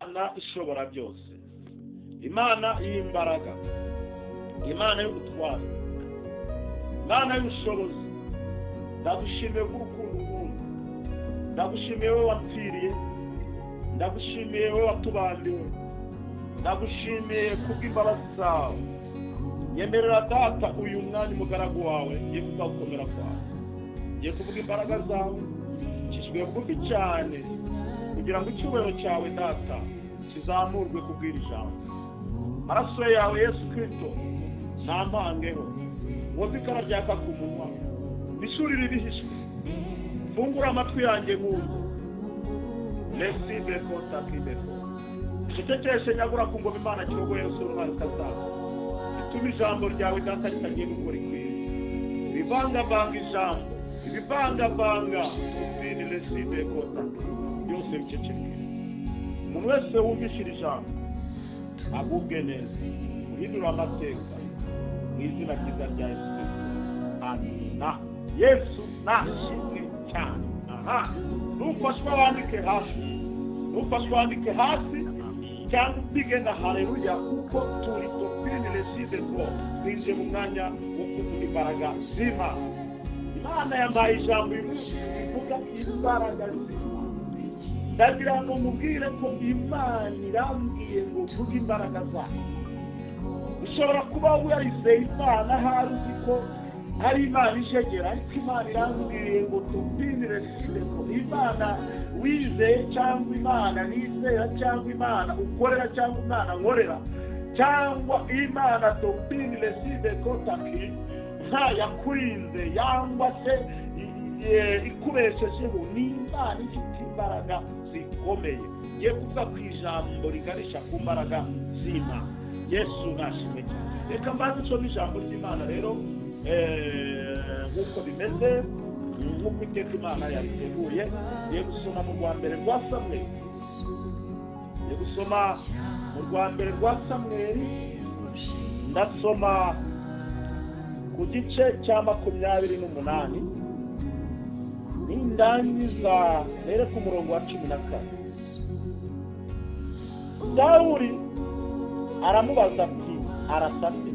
Imana ishobora byose, Imana y'imbaraga, Imana y'ubutwari, Imana y'ubushobozi, ndagushimiye bw'urukundo ukunda, ndagushimiye wowe wapfiriye, ndagushimiye wowe watubambiwe, ndagushimiye kubw'imbabazi zawe. Nyemerera Data uyu mwanya umugaragu wawe ngiye kuvuga gukomera kwawe, ngiye kuvuga imbaraga zawe, ncishijwe bugufi cyane kugira ngo icyubahiro cyawe Data kizamurwe kubw'iri jambo. Amaraso yawe Yesu Kirisito ntampangeho, woze ikara ryaka ku munwa, ishuri ribihishwe, fungura amatwi yanjye nkumve. Lesibe kontakibeko ucecekeshe nyagura ku ngoma Imana kirogo Yesu umwana kazaza, ituma ijambo ryawe Data ritagiye uko rikwiye, ibivangavanga ijambo, ibivangavanga tufini lesibe kontaki byose biceceke. Umuntu wese wumvishe iri jambo agubwe neza, uhindura amateka mu izina ryiza rya Yesu Kristo, amina. Yesu nashimwe cyane. Aha nufashwa wandike hasi, nufashwa wandike hasi cyangwa upige na haleluya, kuko turi topini leside ko twinjiye mu mwanya wo kuvuga imbaraga z'Imana. Imana yambaye ijambo uyu munsi rivuga imbaraga z'Imana. Ndagira ngo mubwire ko Imana irambwiye ngo mvuge imbaraga zayo. Ushobora kuba warizeye Imana ahari uzi ko ari Imana ijegera, ariko Imana irambwiye ngo tupinire side ko Imana wizeye cyangwa Imana nizera cyangwa Imana ukorera cyangwa Imana nkorera cyangwa Imana topinire side ko taki nta yakurinze yangwa se ikubeshejeho, ni Imana ifite imbaraga zikomeye. Ngiye kuvuga ku ijambo riganisha ku mbaraga z'Imana. Yesu nashimwe cyane. Reka mbanze nsome ijambo ry'Imana rero nk'uko bimeze, nk'uko iteka Imana yariteguye. Ngiye gusoma mu rwa mbere rwa Samweli, ngiye gusoma mu rwa mbere rwa Samweli, ndasoma ku gice cya 28, nindangiza rero ku murongo wa 14. Sawuli aramubaza ati: "Arasa ate?"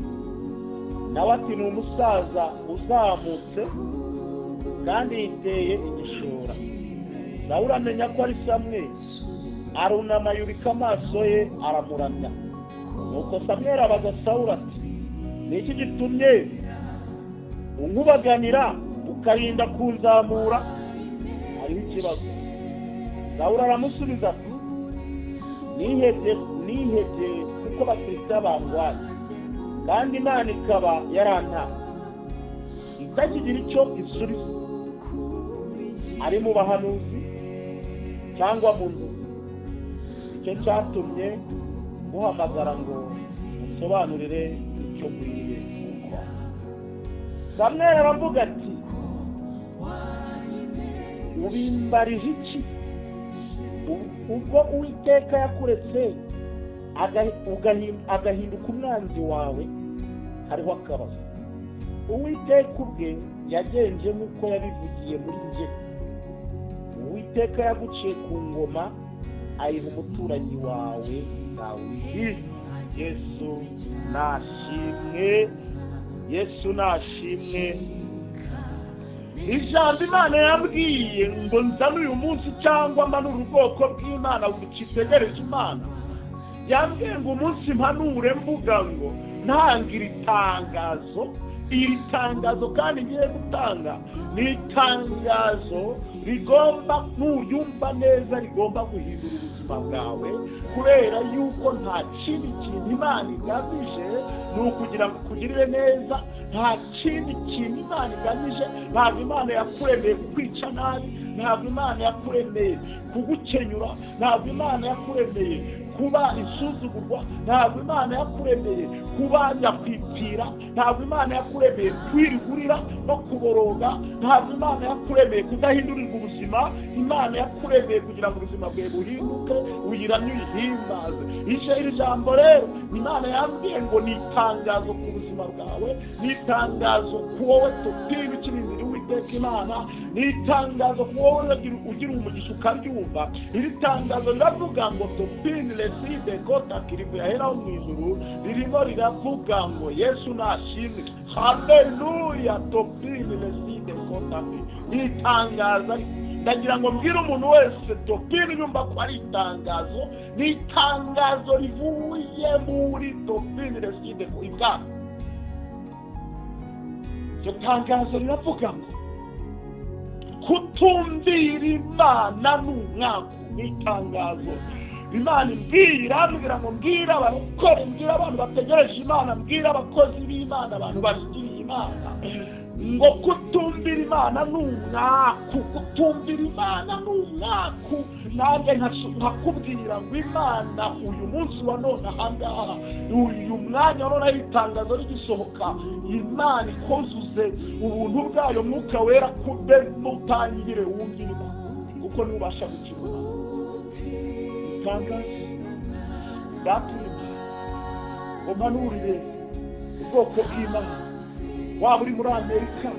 Nawe ati: "Ni umusaza uzamutse kandi yiteye igishura." Sawuli amenya ko ari Samweli, arunama yubika amaso ye aramuramya. Nuko Samweli abaza Sawuli ati: "Ni iki gitumye unkubaganira ukarinda kunzamura? Hariho ikibazo?" Sawuli aramusubiza ati: "Nihebye, nihebye kuko Abafilisitiya barwanye kandi Imana ikaba yarantaye itakigira icyo isubiza, ari mu bahanuzi cyangwa mu nzu. Icyo cyatumye muhamagara ngo musobanurire icyo nkwiriye gukora." Samweli aravuga ati: "Ubimbarije iki ubwo Uwiteka yakuretse agahinduka umwanzi wawe? Hariho akabazo. Uwiteka ubwe yagenje nk'uko yabivugiye muri njye. Uwiteka yaguciye ku ngoma ayiha umuturanyi wawe Dawidi." Yesu nashimwe, Yesu nashimwe. Ijambo Imana yambwiye ngo nzane uyu munsi cyangwa mpanure ubwoko bw'Imana bukitegereje Imana, yambwiye ngo umunsi mpanure mvuga ngo ntanga iri tangazo. Iri tangazo kandi ngiye gutanga ni itangazo rigomba, nuryumva neza, rigomba guhindura ubuzima bwawe, kubera yuko nta kindi kintu Imana igamije ni ukugira ngo ikugirire neza. Nta kindi kintu Imana igamije. Ntabwo Imana yakuremeye kukwica nabi, ntabwo Imana yakuremeye kugukenyura, ntabwo Imana yakuremeye kuba isuzugurwa, ntabwo Imana yakuremeye kuba nyakwipfira, ntabwo Imana yakuremeye kwirigurira no kuboroga, ntabwo Imana yakuremeye kudahindurirwa ubuzima. Imana yakuremeye kugira ngo ubuzima bwawe buhinduke, uyiramye, uyihimbaze. Iri jambo rero Imana yambwiye ngo ni itangazo ku buzima bwawe, ni itangazo ku wowe tupima ikiri inzira. y'Uwiteka Imana. Ni itangazo wowe ugira umugisha ukaryumva. Iri tangazo riravuga ngo topini leside kota kirivu yaheraho mu ijuru, ririmo riravuga ngo Yesu nashimwe. Haleluya. Topini leside kota ni itangazo. Ndagira ngo mbwire umuntu wese topini yumva ko ari itangazo, ni itangazo rivuye muri topini leside ko ibwami. Iryo tangazo riravuga ngo kutumvira Imana ni umwaku. Ni itangazo Imana imbwira, ngo mbwira abarokore, mbwira abantu bategereje Imana, mbwira abakozi b'Imana, abantu barindiriye Imana, ngo kutumvira Imana ni umwaku. Kutumvira Imana ni umwaku. Nanjye nkakubwira ngo Imana uyu munsi wa none ahangaha, uyu mwanya wa none itangazo rigisohoka, Imana ikozuze ubuntu bwayo, Mwuka Wera kube mutangire wumvire Imana, kuko nubasha gukira. Itangazo ndatumye umanurire ubwoko bw'Imana. Waba uri muri Amerika,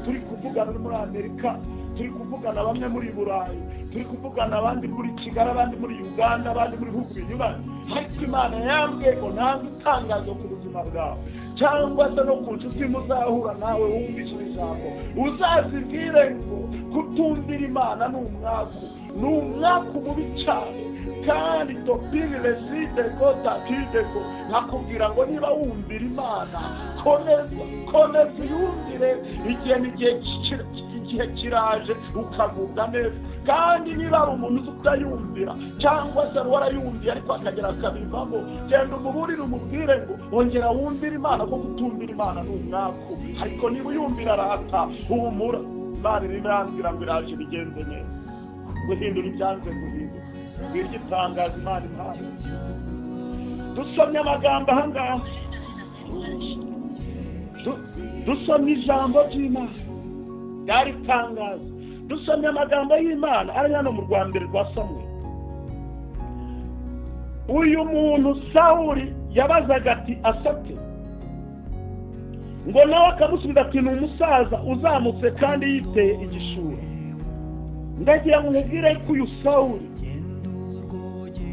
turi kuvugana uri muri Amerika, turi kuvugana bamwe muri Burayi, turi kuvugana abandi muri Kigali, abandi muri Uganda, abandi muri bihugu binyuranye, ariko Imana yambwiye ngo ntange itangazo ku buzima bwawe, cyangwa se no ku nshuti muzahura nawe wumvise ijambo, uzazibwire ngo kutumvira Imana ni umwaku, ni umwaku mubi cyane. Kandi topini leside kota kideko, nakubwira ngo niba wumvira Imana, komeza uyumvire, igihe kiraje ukagubwa neza. Kandi niba ari umuntu utayumvira cyangwa se warayumviye ariko akagera akabivamo, genda umuburire umubwire ngo ongera wumvire Imana, kuko kutumvira Imana ni umwaku. Ariko niba uyumvira arata, humura, Imana irimo irambwira ngo iraje ibigenze neza, guhindura ibyanze guhindura. Ngiryo itangazo Imana impaye. Dusomye amagambo ahangaha, dusomye ijambo ry'Imana ryari itangazo. Dusomye amagambo y'Imana ari hano mu rwa mbere rwa Samweli. Uyu muntu Sawuli yabazaga ati asate, ngo nawe akamusubiza ati ni umusaza uzamutse kandi yiteye igishura. Ndagira ngo nkubwire ko uyu Sawuli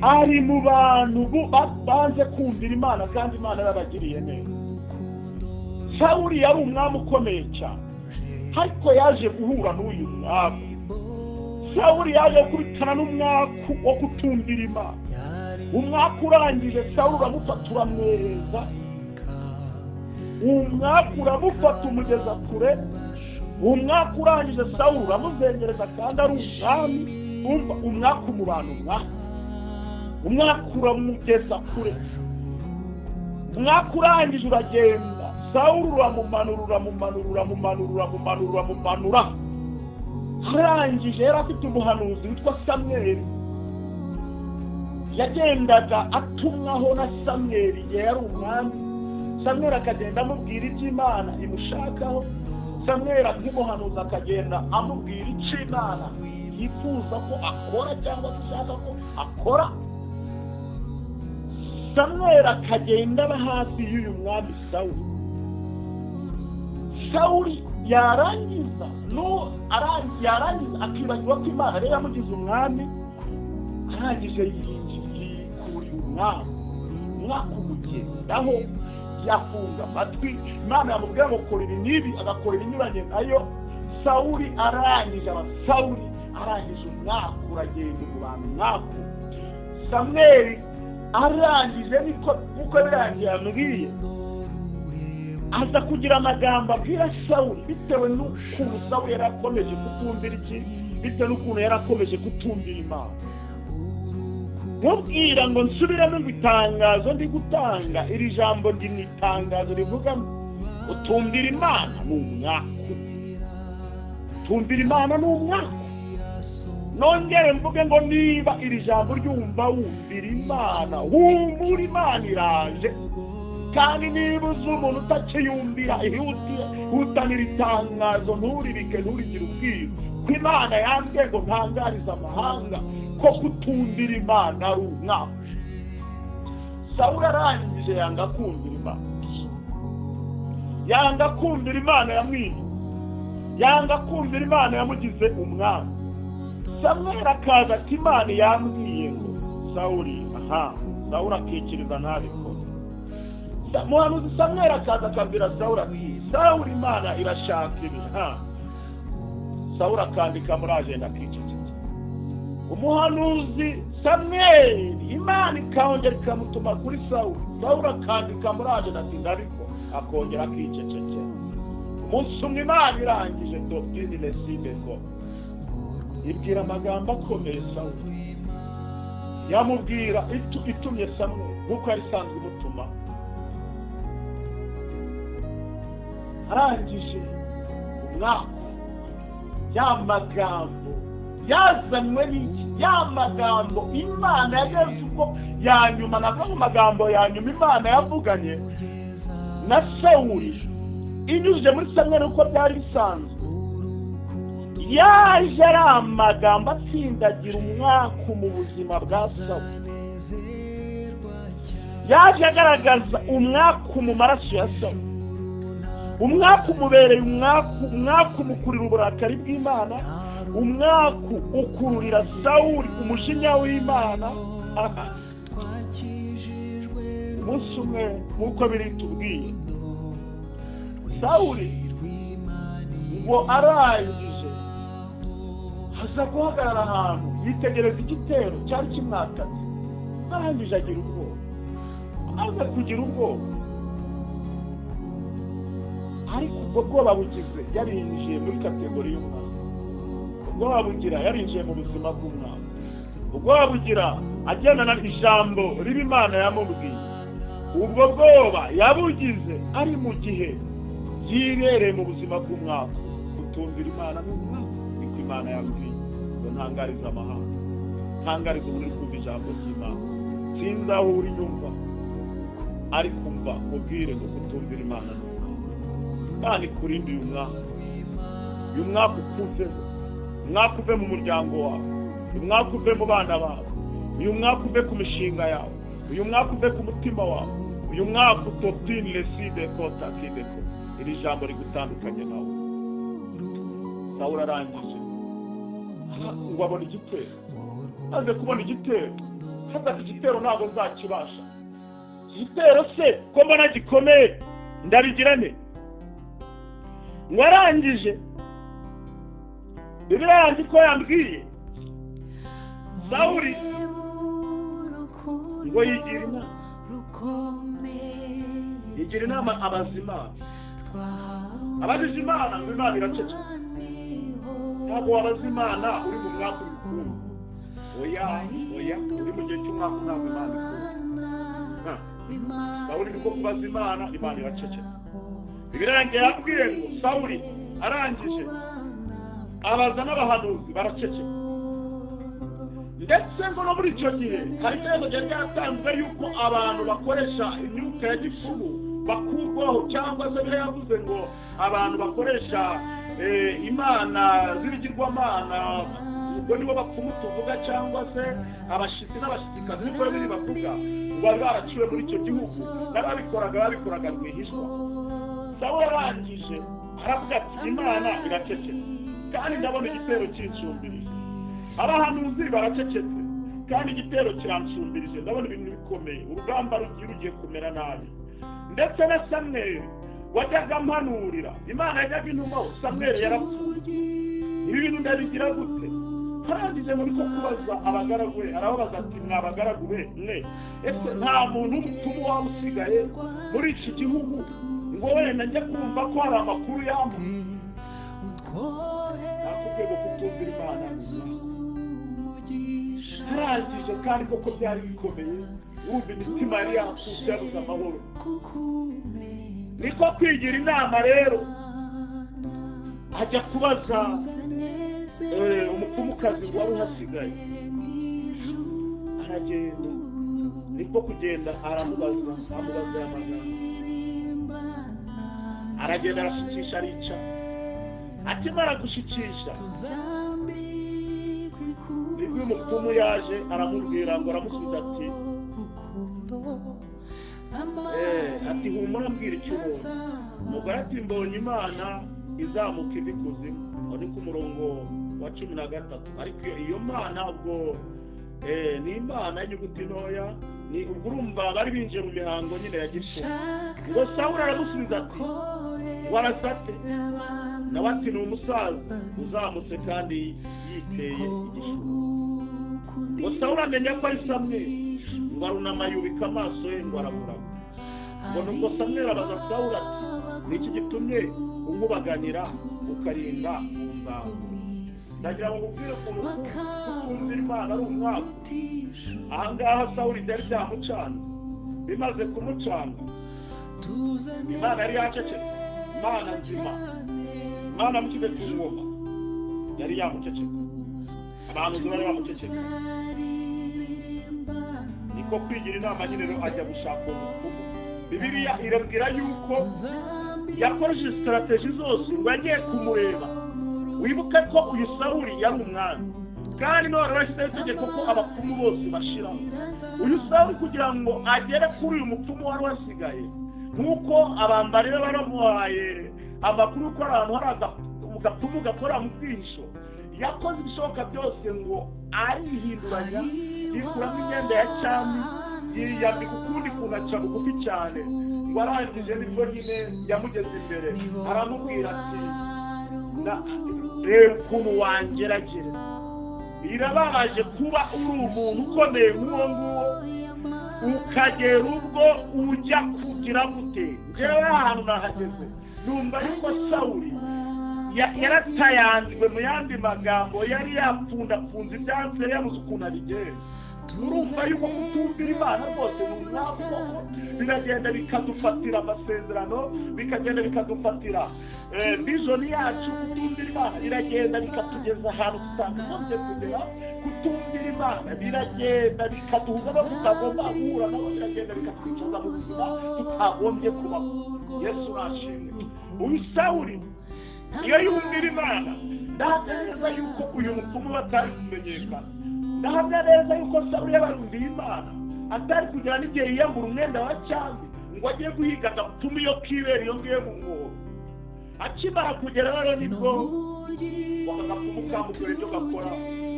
ari mu bantu banze kumvira Imana, kandi Imana yarabagiriye neza. Sawuli yari umwami ukomeye cyane, ariko yaje guhura n'uyu mwaku. Sawuli yaje kubitana n'umwaku wo kutumvira Imana. Umwaku urangije Sawuli uramufata uramwereza, umwaku uramufata umugeza kure, umwaku urangije Sawuli uramuzengereza kandi ari umwami. Umva umwaku mu bantu, umwaku uramugeza kure, umwaku urangije uragenda, Sawuli uramumanura uramumanura uramumanura uramumanura uramumanura. Arangije yari afite umuhanuzi witwa Samweli, yagendaga atumwaho na Samweli igihe yari umwami. Samweli akagenda amubwira iby'Imana imushakaho, Samweli nk'umuhanuzi akagenda amubwira icyo Imana yifuza ko akora cyangwa se ishaka ko akora. Samweli akagenda aba hafi y'uyu mwami Sawuli. Sawuli yarangiza akibagirwa ko Imana rero yamugize umwami, arangije yikurira umwami, umwaka umugendaho, yafunga amatwi. Imana yamubwira ngo kora ibi n'ibi, agakora ibinyuranye nayo. Sawuli arangije aba Sawuli, arangije umwaka uragenda mu bantu umwaku. Samweli arangije niko uko birangiye yambwiye, aza kugira amagambo abwira Sawuli bitewe n'ukuntu Sawuli yarakomeje kutumvira iki, bitewe n'ukuntu yarakomeje kutumvira Imana. Mubwira ngo nsubiremo ngo itangazo ndi gutanga, iri jambo ndi mu itangazo rivuga utumvira Imana ni umwaku, utumvira Imana ni umwaku. Nongere mvuge ngo niba iri jambo ryumva wumvira Imana, humura Imana iraje. Kandi niba uzi umuntu utakiyumvira, ihutanira itangazo, nturirike, nturigire ubwiru ko Imana yambwiye ngo ntangarize amahanga ko kutumvira Imana ari umwaku. Sawuli arangije yanga kumvira Imana, yanga kumvira Imana yamwinye, Yanga kumvira Imana yamugize umwami. Samweli akaza ati Imana yambwiye ngo Sawuli, aha, Sawuli akikiriza ntabikora. Muhanuzi Samweli akaza akabwira Sawuli ati Sawuli, Imana irashaka ibi. Ha, Sawuli akandika muri agenda akicecekera. Umuhanuzi Samweli Imana ikongera ikamutuma kuri Sawuli, Sawuli akandika muri agenda ati ndabikora, akongera akicecekera. Umunsi umwe Imana irangije doctrine lesibeko ibwira amagambo akomeye Sawuli, yamubwira itumye Samweli nk'uko yari isanzwe imutuma. Arangije umwaka ya magambo yazanywe n'iki? Ya magambo Imana yageze ubwo ya nyuma, nabwo mu magambo ya nyuma Imana yavuganye na Sawuli inyujije muri Samweli uko byari bisanzwe, yaje ari amagambo atsindagira umwaka mu buzima bwa Sawuli. Yaje agaragaza umwaka mu maraso ya Sawuli. Umwaka umubereye umwaka, umwaka umukurira uburakari bw'Imana, umwaka ukururira Sawuli umujinya w'Imana. Umunsi umwe nk'uko biri tubwiye, Sawuli ngo arangije aza guhagarara ahantu yitegereza igitero cyari kimwatatse, arangije agira ubwoba. Amaze kugira ubwoba, ariko ubwo bwoba bugize yarinjiye muri kategori y'umwaka. Ubwoba bugira yarinjiye mu buzima bw'umwaka. Ubwoba bugira agendana ijambo riba Imana yamubwiye. Ubwo bwoba yabugize ari mu gihe yibereye mu buzima bw'umwaka. Kutumvira Imana n'umwaka niko Imana yambwiye ngo ntangarize amahanga, ntangarize umuntu uri kumva ijambo ry'Imana. Sinzi aho uri nyumva, ariko umva mubwire ngo kutumvira Imana n'umwaka. Imana ikurinde uyu mwaka. Uyu mwaka ukuveho, umwaka uve mu muryango wawe, uyu mwaka uve mu bana bawe, uyu mwaka uve ku mishinga yawe, uyu mwaka uve ku mutima wawe, uyu mwaka utopine leside kota kideko. Iri jambo rigutandukanye nawe. Sawuli arangije ngo abona igitero. Aze kubona igitero, hata igitero ntabwo nzakibasha. Igitero se ko mbona gikomeye ndabigira nte? Ngo arangije, Bibiliya yanjye ko yambwiye Sawuli ngo yigira inama, yigira inama abaza Imana. Abajije Imana ngo Imana iraceceka. Ntabwo wabaza Imana uri mu mwaka w'ubukungu. Oya, oya, uri mu gihe cy'umwaka ntabwo Imana ikunda. Sawuli niko kubaza Imana, Imana iraceceka. Bibiliya yanjye yambwiye ngo Sawuli arangije abaza n'abahanuzi baraceceka. Ndetse ngo no muri icyo gihe hari itegeko ryari ryatanzwe yuko abantu bakoresha imyuka ya gipfumu bakurwaho, cyangwa se bibiliya yavuze ngo abantu bakoresha imana z'ibigirwamana, ubwo nibo bapfumu tuvuga, cyangwa se abashitsi n'abashitsikazi niko biri bavuga, ngo bari baraciwe muri icyo gihugu, n'ababikoraga babikoraga rwihishwa. Sawuli arangije aravuga ati Imana iracecetse kandi ndabona igitero kinsumbirije. Abahanuzi baracecetse kandi igitero kiransumbirije, ndabona ibintu bikomeye, urugamba rugiye kumera nabi. Ndetse na Samweli wajyaga ampanurira, Imana yajyaga intumaho, Samweli yarapfuye. Ibi bintu ndabigira gute? Arangije muri ko kubaza abagaragu be, arababaza ati mwa bagaragu be mwe, ese nta muntu w'umupfumu waba usigaye muri iki gihugu ngo wenda njya kumva ko hari amakuru yampa? Nakubwiye ngo kutumvira Imana. Arangije kandi koko byari bikomeye, urumva imitima yari yakutse yabuze amahoro. Niko kwigira inama rero, ajya kubaza umupfumukazi wari uhasigaye. Aragenda, niko kugenda aramubaza, amubaza aya magambo. Aragenda arashikisha, arica. Akimara gushikisha, nibwo umupfumu yaje aramubwira ngo aramusubiza ati ati humura mbwira icyo ubonye. Umugore ati mbonye Imana Izamuka iva ikuzimu. Aho ni ku murongo wa 13. Ariko iyo mana ubwo ni imana y'inyuguti ntoya, ni ubwo urumva bari binjiye mu mihango nyine ya gipfumu. Ngo Sawuli aramusubiza ati: "Warasate?" Nawe ati: "Ni umusaza uzamutse kandi yiteye igishura." Ngo Sawuli amenya ko ari Samweli, ngo arunama yubika amaso ye, ngo aramurama. Ngo nuko Samweli abaza Sawuli ati: "Ni iki gitumye unkubaganira ukarinda mu mbago?" Ndagira ngo nkubwire ukuntu kutumvira Imana ari umwaku. Ahangaha Sawuli byari byamucana. Bimaze kumucanga, Imana yari yacecetse. Imana nzima, Imana amushyize ku ngoma, yari yamuceceka. Abantu bari bamuceceka, niko kwigira inama nyine rero, ajya gushaka uwo mupfumu. Bibiliya irabwira yuko yakoresheje strategy zose ngo yagiye kumureba. Wibuke ko uyu Sawuli yari umwami, kandi none bashyizeho itegeko ko abapfumu bose bashiraho. Uyu Sawuli, kugira ngo agere kuri uyu mupfumu wari wasigaye, nk'uko abambari be baramuhaye amakuru ko ahantu hari agapfumu gakora mu bwihisho, yakoze ibishoboka byose ngo arihinduranya, yikuramo imyenda ya cyami, yiyambika ukundi kuntu, aca bugufi cyane. Ngo arangije nibwo nyine yamugeze imbere, aramubwira ati: "Reba ukuntu wangerageza. Birababaje kuba uri umuntu ukomeye nk'uwo nguwo, ukagera ubwo ujya kugira gute?" Njyewe ahantu nahageze numva ariko Sawuli yaratayanzwe. Mu yandi magambo, yari yapfundafunze ibyansi, yari yabuze ukuntu abigenza. Urumva yuko kutumvira Imana rwose ni umwaku koko. Biragenda bikadufatira amasezerano, bikagenda bikadufatira vision yacu. Kutumvira Imana biragenda bikatugeza ahantu tutakagombye kugera. Kutumvira Imana biragenda bikaduhuza no tutagomba guhura nabo, biragenda bikatwicaza mu buzima tutagombye kubaho. Yesu nashimwe. Uyu Sawuli iyo yumvira Imana, ndahamya neza yuko uyu mupfumu batari kumenyekana. Ndahamya neza yuko Sawuli yabarumviye Imana, atari kugera n'igihe yiyambura umwenda wa cyami ngo ajye guhiga agapfumu iyo kibera iyo ngiyo mu mwobo. Akimara kugera rero, nibwo aka gapfumu kamukora ibyo gakora,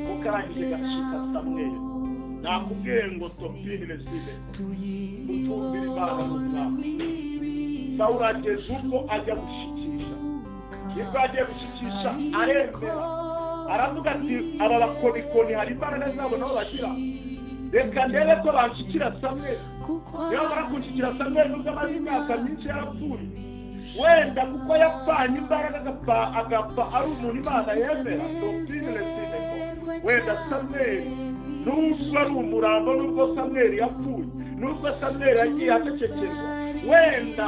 ko karangije gacika Samweli. Nakubwiye ngo topini reside, gutumvira Imana n'umwami. Sawuli ageze ubwo ajya gushikisha. Nibwo agiye gushikisha, aremera, aravuga ati: "Aba bakonikoni hari imbaraga zabo nabo bagira, reka ndebe ko banshikira Samweli. Niba bamara kunshikira Samweli, nubwo amaze imyaka myinshi yarapfuye, wenda kuko yapfanye imbaraga, agapfa ari umuntu Imana yemera, doctrine reside, ko wenda Samweli nubwo ari umurambo, nubwo Samweli yapfuye, nubwo Samweli yagiye acecekerwa, wenda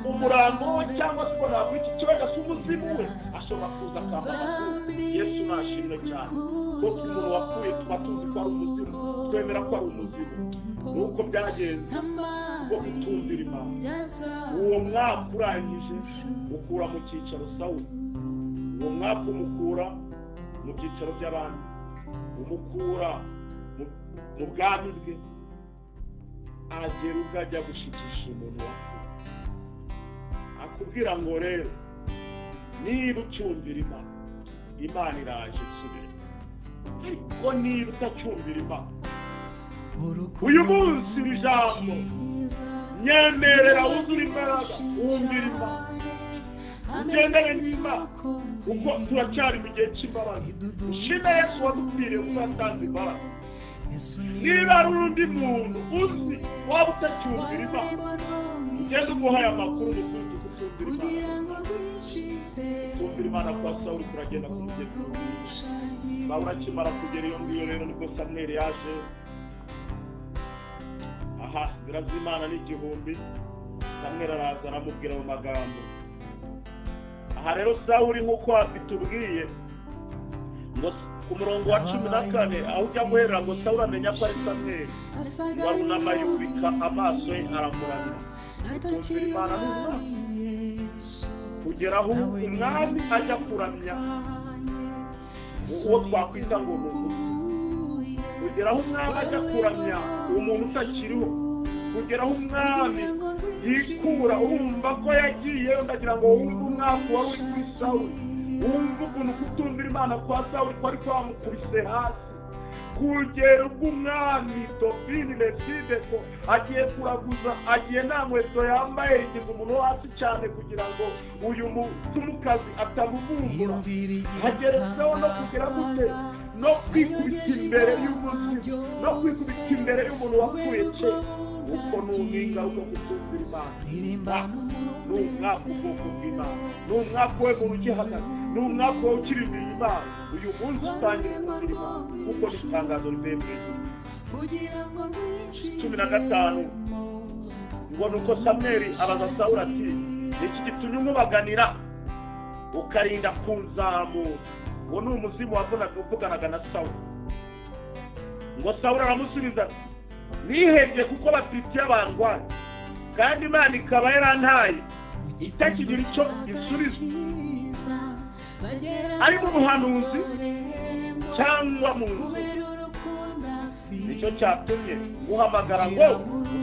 umurambo we, cyangwa se ubona iki, wenda se umuzimu we ashobora kuza akampa amakuru." Yesu nashimwe cyane ko umuntu wapfuye tuba tuzi ko ari umuzimu, twemera ko ari umuzimu. Nuko byagenze bwo kutumvira Imana. Uwo mwaka urangije ukura mu cyicaro Sawuli, uwo mwaka umukura mu byicaro by'abandi, umukura mu bwami bwe, agera ubwo ajya gushikisha umuntu wapfuye. Akubwira ngo rero niba ucyumvira Imana, Imana iraje isubire. Ariko niba utacyumvira Imana uyu munsi, iri jambo nyemerera wuzure imbaraga, wumvira Imana, ugendane n'Imana, kuko turacyari mu gihe cy'imbabazi. Ushime Yesu wadupfiriye kuko yatanze imbaraga. Niba hari undi muntu uzi waba utacyumvira Imana, ugende umuhaye amakuru mu kwita kutumvira Imana. Kutumvira Imana kwa Sawuli kuragenda kumugeza. Sawuli akimara kugera iyo ngiyo rero, nibwo Samweli yaje. Aha inzira z'Imana ni igihumbi. Samweli araza aramubwira mu magambo. Aha rero Sawuli, nk'uko bitubwiye ngo ku murongo wa 14 aho ujya guherera, ngo Sawuli amenya ko ari Samweli, ngo arunama yubika amaso ye, aramuramya. Kumvira Imana ni umwami, kugera aho umwami ajya kuramya uwo twakwita ngo ni umuti, kugera aho umwami ajya kuramya umuntu utakiriho. Kugera aho umwami yikura, urumva ko yagiye. Ndagira ngo wumve umwaka wari uri kuri Sawuli, wumve ukuntu kutumvira Imana kwa Sawuli kwari kwamukubise hasi, kugera ubwo umwami Tofini Lesideko agiye kuraguza, agiye nta nkweto yambaye, yigize umuntu wo hasi cyane kugira ngo uyu mupfumukazi atamuvumbura. Hageretseho no kugira gute? No kwikubita imbere y'umuzimu, no kwikubita imbere y'umuntu wapfuye kera. Uko ni ingaruka kutumvira Imana. Ni umwaka ubwoko bw'Imana, ni umwaka we muntu ukihagaze, ni umwaka wowe ukirindiriye Imana. Uyu munsi utangira kumvira Imana, kuko ni itangazo rivuye mu ijuru. 15 ngo: "Nuko Samweli abaza Sawuli ati: 'Iki gitumye umubaganira ukarinda kunzamura?'" Uwo ni umuzimu wavuganaga na Sawuli. Ngo Sawuli aramusubiza ati: "Nihebye kuko Abafilisitiya bandwanya, kandi Imana ikaba yarantaye, itakigira icyo isubiza, ari mu buhanuzi cyangwa mu nzu. Nicyo cyatumye guhamagara ngo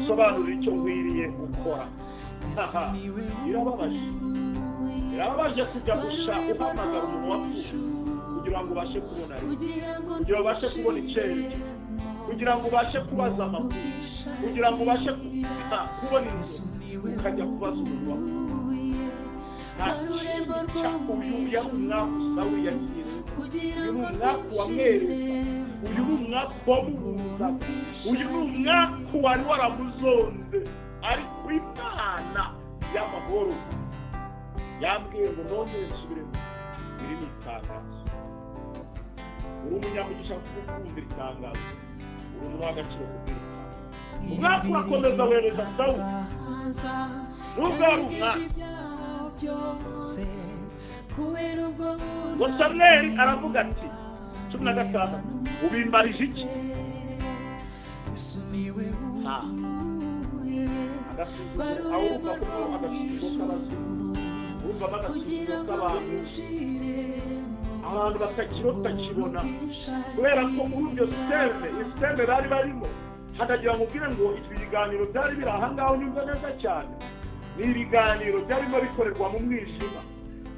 usobanurire icyo nkwiriye gukora." Birababaje, birababaje kujya gusa uhamagara umuntu wapfuye kugira ngo ubashe kubona rimwe, kugira ngo ubashe kubona icyerekezo, kugira ngo ubashe kubaza amakuru, kugira ngo ubashe kubona inzu, ukajya kubaza umuntu wapfuye. Nta kintu. Uyu yari umwaku Sawuli yagiye. Uyu ni umwaku wamwereka, uyu ni umwaku wamuhuzaga, uyu ni umwaku wari waramuzonze. Ariko Imana y'amahoro yambwiye ngo nongere nsubiremo: iri ni itangazo. Uri umunyamugisha kuko kumvira itangazo, uri umuntu w'agaciro kubwira itangazo. Umwaka urakomeza wereza Sawuli, nubwo ari umwaka. Ngo Samweli aravuga ati, 16: "Ubimbarije iki?" Ha, agasuzuguro aho, urumva ko agasuzuguro k'abazimu, urumvamo agasuzuguro k'abantu, abantu batakibona, kubera ko muri iyo système bari barimo. Hanagira ngo ubwire ngo ibi biganiro byari biri aha ngaho, nyumva neza cyane, ni ibiganiro byarimo bikorerwa mu mwijima,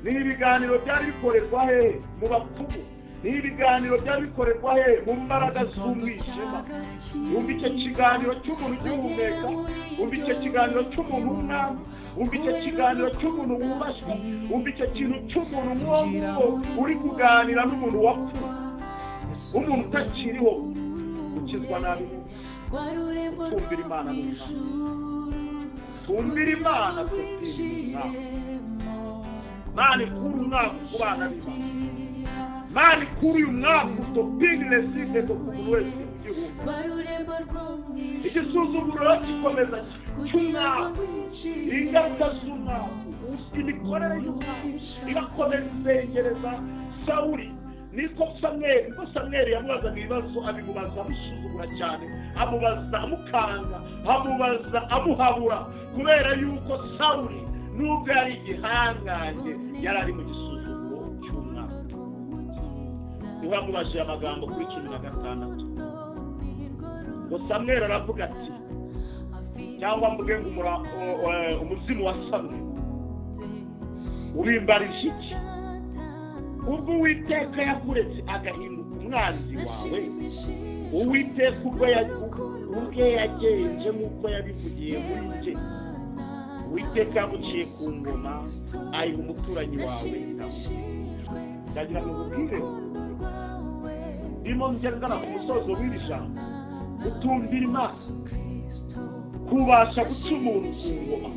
ni ibiganiro byari bikorerwa hehe? Mu bapfumu. Ni ibiganiro byari bikorerwa hehe? Mu mbaraga z'umwijima. Wumva icyo kiganiro cy'umuntu ugihumeka, wumva icyo kiganiro cy'umuntu w'umwami, wumva icyo kiganiro cy'umuntu wubashywe, wumva icyo kintu cy'umuntu nk'uwo nguwo uri kuganira n'umuntu wapfuye, umuntu utakiriho. Gukizwa nabi, kumvira Imana n'umwami. Tumvira Imana, tutinde umwaka. Imana ikura umwaka ku bana b'Imana. Imana ikura uyu mwaka utopini reside ku muntu wese ugihumeka. Igisuzuguro gikomeza cy'umwaka, ingaruka z'umwaka, imikorere y'umwaka irakomeza izengereza Sawuli. Niko Samweli, niko Samweli yamubazaga ibibazo, abimubaza amusuzugura cyane, amubaza amukanga, amubaza amuhabura, kubera yuko Sawuli nubwo yari igihangange yari ari mu gisuzuguro cy'umwaka. Niho yamubajije amagambo kuri 16. Ngo Samweli aravuga ati, cyangwa mvuge ngo umuzimu wa Samweli: "Ubimbarije iki, ubwo Uwiteka yakuretse agahinduka umwanzi wawe? Uwiteka ubwe yagenje nk'uko yabivugiye muri njye. Uwiteka yaguciye ku ngoma, ayiha umuturanyi wawe Dawidi." Ndagira ngo nkubwire, ndimo ngana ku musozo w'iri jambo: utumvira Imana kubasha guca umuntu ku ngoma,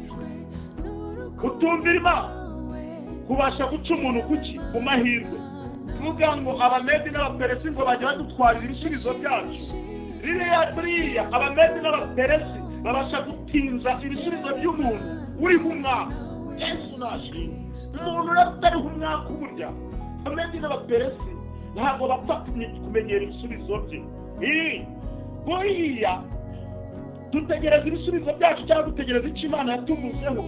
utumvira Imana kubasha guca umuntu kuki? Ku mahirwe. Tuvuga ngo Abamedi n'Abaperesi ngo bajya badutwarira ibisubizo byacu. Ririya buriya Abamedi n'Abaperesi babasha gutinza ibisubizo by'umuntu uriho umwaka. Yesu nashimwe. Umuntu rero utariho umwaka, burya Abamedi n'Abaperesi ntabwo bapfa kumenyera ibisubizo bye. Buriya dutegereza ibisubizo byacu cyangwa dutegereza icyo Imana yatuvuzeho,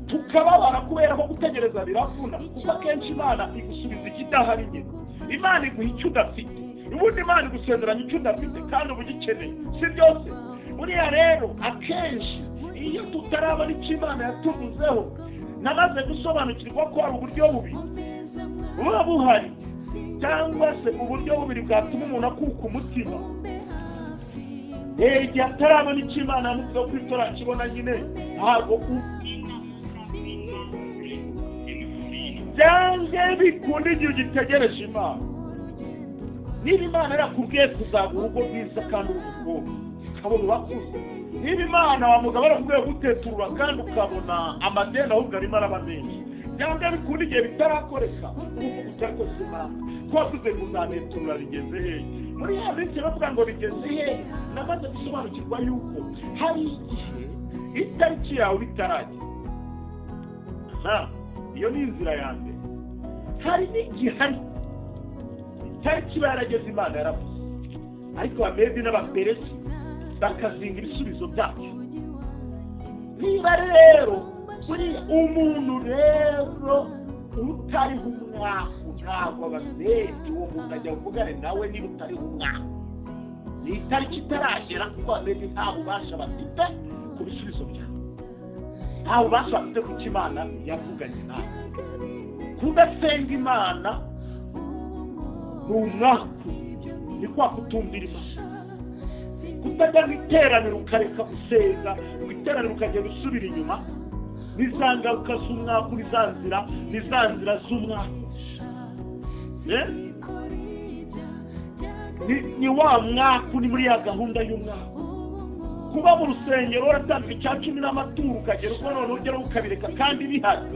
tukababara kubera ko gutegereza biravuna, kuko akenshi Imana igusubiza ikidahari nyine. Imana iguha icyo udafite. Ubundi Imana igusezeranya icyo udafite kandi uba ugikeneye, si byose? Buriya rero akenshi iyo tutarabona icyo Imana yatuvuzeho, namaze gusobanukirwa ko hari uburyo bubiri buba buhari, cyangwa se uburyo bubiri bwatuma umuntu akuka umutima. Igihe atarabona icyo Imana yamuvuzeho, kuri turakibona nyine, ntabwo byange bikunda igihe ugitegereje Imana. Niba Imana yarakubwiye kuzagura urugo rwiza kandi uri umukobwa, ukabona urakuze. Niba Imana wa mugabo yarakubwiye guteturura kandi ukabona amadeni ahubwo arimo araba menshi, byanga bikunda igihe bitarakoreka, ubu utakoze Imana ko wavuze ngo uzaneturura bigeze hehe? Muri ya minsi bavuga ngo bigeze hehe, namaze gusobanukirwa yuko hari igihe itariki yawe itaragera. Iyo ni inzira ya mbere. Hari n'igihe hari itariki iba yarageze, Imana yaravuze, ariko Abamedi n'Abaperesi bakazinga ibisubizo byacu. Niba rero buriya umuntu rero utariho umwaku, ntabwo Abamedi uwo muntu ajya kuvugane nawe niba utariho umwaku. Ni itariki itaragera, kuko Abamedi nta bubasha bafite ku bisubizo byawe, nta bubasha bafite ku cyo Imana yavuganye nawe. Kudasenga Imana ni umwaku, ni kwa kutumvira Imana. Kutajya mu iteraniro ukareka gusenga, mu iteraniro ukagenda usubira inyuma, ni za ngaruka z'umwaku, ni za nzira, ni za nzira z'umwaku. Ni wa mwaku, ni muri ya gahunda y'umwaku. Kuba mu rusengero waratanga icya cumi n'amaturo ukagera ubwo none ugeraho ukabireka kandi bihari,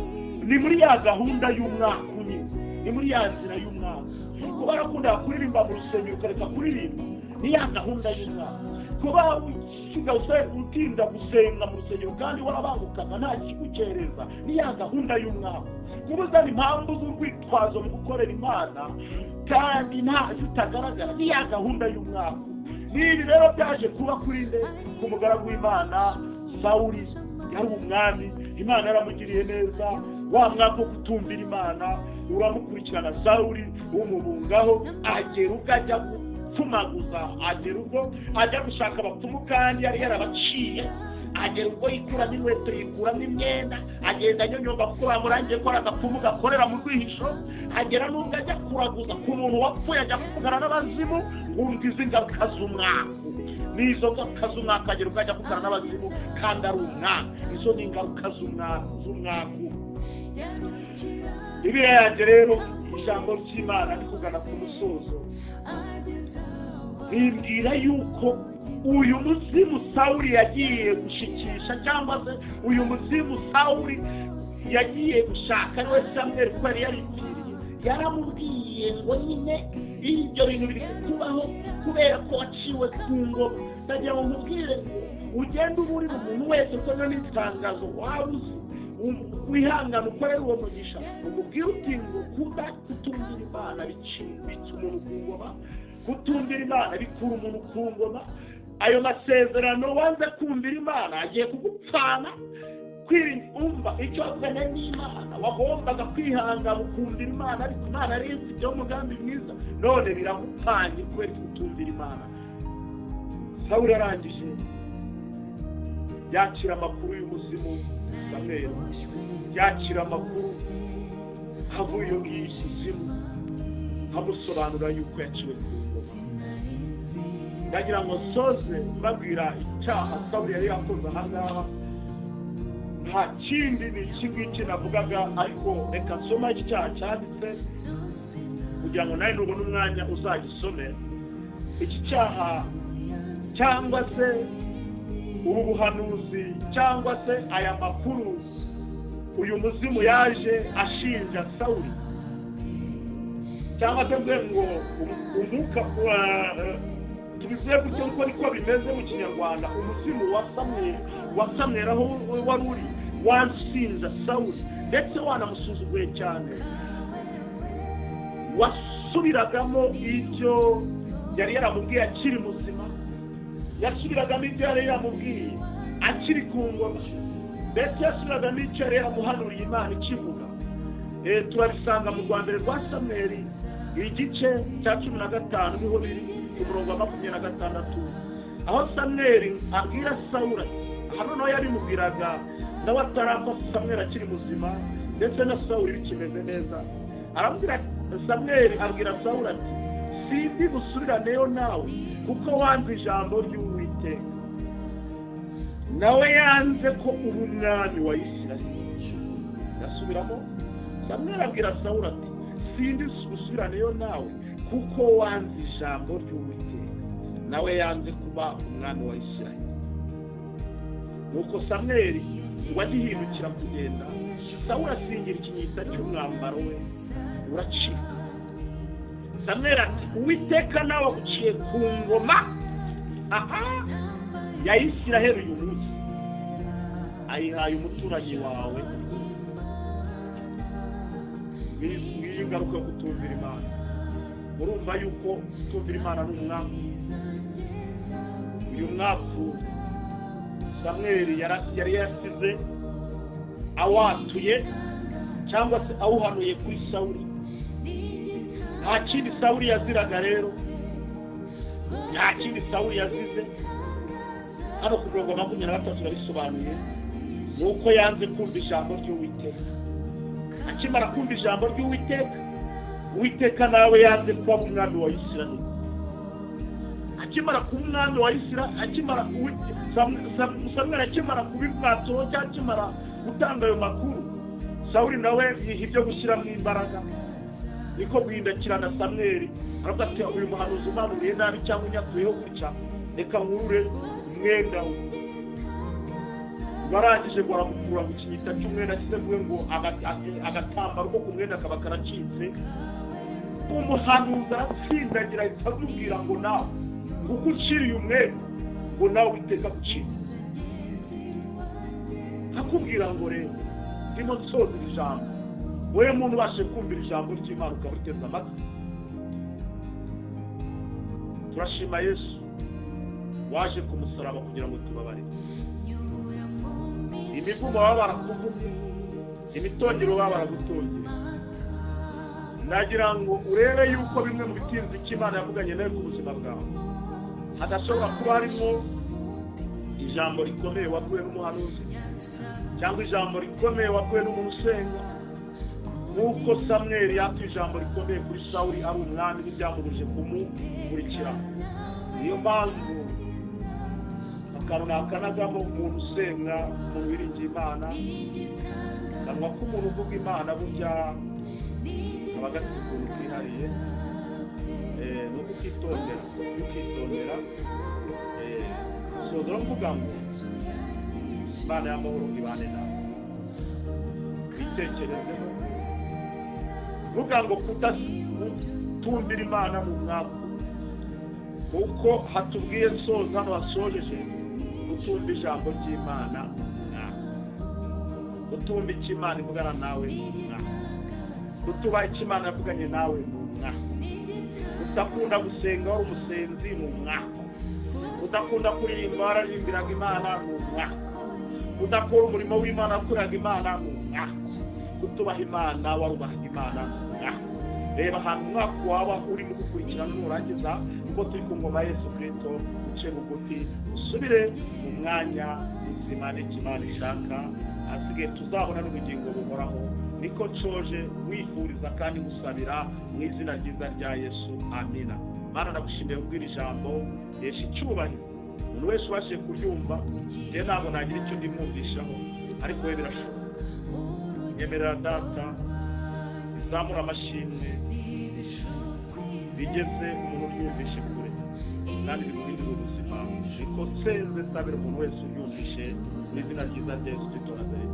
ni muri ya gahunda y'umwaku nyine, ni muri ya nzira y'umwaku. Kuba warakunda kuririmba mu rusengero ukareka kuririmba, ni ya gahunda y'umwaku. Kuba usigaye utinda gusenga mu rusengero kandi warabangukaga nta kigukereza, ni ya gahunda y'umwaku. Kuba uzana impamvu z'urwitwazo mu gukorera Imana kandi nta zitagaragara, ni ya gahunda y'umwaku. Nibi rero byaje kuba kuri nde? Ku mugaragu w'Imana Sawuli. Yari umwami, Imana yaramugiriye neza. Wa mwaka wo kutumvira Imana uramukurikirana Sawuli, umubungaho, agera ubwo ajya gupfumaguza, agera ubwo ajya gushaka abapfumu kandi yari yarabaciye, agera ubwo yikuramo inkweto, yikuramo imyenda, agenda anyonyomba kuko bamurangiye ko ari agapfumu gakorera mu rwihisho. Agera n'ubwo ajya kuraguza ku muntu wapfuye, ajya kuvugana n'abazimu. Ngumva izi ngaruka z'umwaku, n'izo ngaruka z'umwaku, agera ubwo ajya kuvugana n'abazimu kandi ari umwaku. Izo ni ingaruka z'umwaku. Bibiliya yanjye rero, ijambo ry'Imana ni kugana ku musozo, rimbwira yuko uyu muzimu Sawuli yagiye gushikisha, cyangwa se uyu muzimu Sawuli yagiye gushaka, ariwe Samweli, ko yari yaripfiriye, yaramubwiye ngo nyine ibyo bintu biri kukubaho kubera ko waciwe ku ngoma. Ndagira ngo nkubwire ngo ugende uburira umuntu wese ko niyo n'itangazo waba uzi, wihangana ukorere uwo mugisha, umubwire uti ngo kutumvira Imana bica umuntu ku ngoma, kutumvira Imana bikura umuntu ku ngoma. Ayo masezerano wanze kumvira Imana agiye kugupfana. Umva icyo wavuganye n'Imana, wagombaga kwihangana ukumvira Imana, ariko Imana yari ifiteho umugambi mwiza, none biragupfanye kubera kutumvira Imana. Sawuli arangije yakira amakuru y'umuzimu Samweli, yakira amakuru avuye iyo ngiyo ikuzimu, amusobanura yuko yaciwe ku ngoma. Ndagira ngo nsoze mbabwira icyaha Sawuli yari yakoze aha ngaha. Nta kindi, ni iki ngiki navugaga, ariko reka nsoma iki cyaha cyanditse kugira ngo nawe nubona umwanya uzagisome. Iki cyaha cyangwa se ubu buhanuzi cyangwa se aya makuru uyu muzimu yaje ashinja Sawuli, cyangwa se mvuge ngo umwuka, tubivuge gutyo kuko niko bimeze mu Kinyarwanda, umuzimu wa Samweli aho wari uri wansinza Sawuli, ndetse wanamusuzuguye cyane, wasubiragamo ibyo yari yaramubwiye akiri muzima, yasubiragamo ibyo yari yaramubwiye akiri ku ngoma, ndetse yasubiragamo icyo yari yaramuhanuriye Imana ikivuga. Turabisanga mu rwa mbere rwa Samweli igice cya 15, niho biri, umurongo wa 26. Aho Samweli abwira Sawuli, hano nawe yabimubwiraga nawe atarapfa, Samweli akiri muzima ndetse na Sawuli bikimeze neza. Arabwira Samweli, abwira Sawuli ati sindi busubiraneyo nawe kuko wanze ijambo ry'Uwiteka, nawe yanze ko uba umwami wa Isirayeli. Ndasubiramo, Samweli abwira Sawuli ati sindi busubiraneyo nawe kuko wanze ijambo ry'Uwiteka, nawe yanze kuba umwami wa Isirayeli. Nuko Samweli ngo agihindukira kugenda, Sawuli asingira ikinyita cy'umwambaro we uracika. Samweli ati Uwiteka nawe aguciye ku ngoma aha ya Isirayeli uyu munsi, ayihaye umuturanyi wawe. Ngiyi ingaruka yo kutumvira Imana. Urumva yuko kutumvira Imana ni umwaku. Uyu mwaku Samweli yari yasize awatuye cyangwa se awuhanuye kuri Sawuli. Nta kindi Sawuli yaziraga rero, nta kindi Sawuli yazize. Hano ku murongo 23 urabisobanuye, ni uko yanze kumva ijambo ry'Uwiteka. Akimara kumva ijambo ry'Uwiteka, Uwiteka nawe yanze kuba umwami wa Isirayeli. Akimara kuba umwami wa Isirayeli, akimara Samweli akimara kubimwatura cyangwa akimara gutanga ayo makuru, Sawuli nawe yiha ibyo gushyiramo imbaraga, niko guhindukirana Samweli aravuga ati uyu muhanuzi umanuriye nabi cyangwa unyatuyeho gutya, reka nkurure umwenda we. Barangije ngo aramukura mu kinyita cy'umwenda, ashyize ngo agatambaro ko ku mwenda kaba karacitse. Umuhanuzi aratsindagira ahita amubwira ngo nawe kuko uciriye umwenda, ngo nawe Uwiteka agucire. Akubwira ngo rero ndimo nsoza iri jambo, wowe muntu ubashe kumvira ijambo ry'Imana ukaba uteze amatwi. Turashima Yesu waje ku musaraba kugira ngo tubabarire imivumo baba barakuvumye, imitongero baba baragutongera. Nagira ngo urebe yuko bimwe mu bitinzi cy'Imana yavuganye nawe ku buzima bwawe hadashobora kuba harimo ijambo rikomeye wabwiwe n'umuhanuzi cyangwa ijambo rikomeye wabwiwe n'umuntu usenga, nk'uko Samweli yatuye ijambo rikomeye kuri Sawuli ari umwami ntibyamubujije kumukurikira. Niyo mpamvu akantu nakanagamo umuntu usenga, umuntu wiringiye Imana, akanwa k'umuntu uvuga Imana burya kaba gafite ukuntu kihariye. Ni ukukitondera, ukitondera. Soza mvuga ngo Imana y'amahoro ibane nawe, witekerezeho. Vuga ngo kutumvira Imana mu mwaku, kuko hatubwiye soza hano hasojeje kutumva ijambo ry'Imana mu mwaku, kutumva icyo Imana ivugana nawe mu mwaku, kutubaha icyo Imana yavuganye nawe mu mwaku, udakunda gusenga wari umusenzi mu mwaku, udakunda kuririmba wararirimbiraga Imana mu mwaku, udakora umurimo w'Imana wakoreraga Imana mu mwaku, kutubaha Imana warubahaga Imana mu mwaku. Reba ahantu umwaka waba urimo gukurikirana, nurangiza kuko turi ku ngoma Yesu Kristo, uce bugufi usubire mu mwanya muzima n'icyo Imana ishaka, hasigaye tuzabona n'ubugingo buhoraho. Niko nsoje wifuriza kandi gusabira mu izina ryiza rya Yesu, amina. Mana, ndagushimiye kubwira ijambo yesha icyubahiro. Umuntu wese ubashije kuryumva, njye ntabwo nagira icyo ndimwumvishaho, ariko we birashoboka. Nyemerera Data izamura amashimwe bigeze umuntu uryumvishe kure kandi bimuhindura ubuzima. Niko nsenze nsabira umuntu wese uryumvishe mu izina ryiza rya Yesu Kristo Nazareti.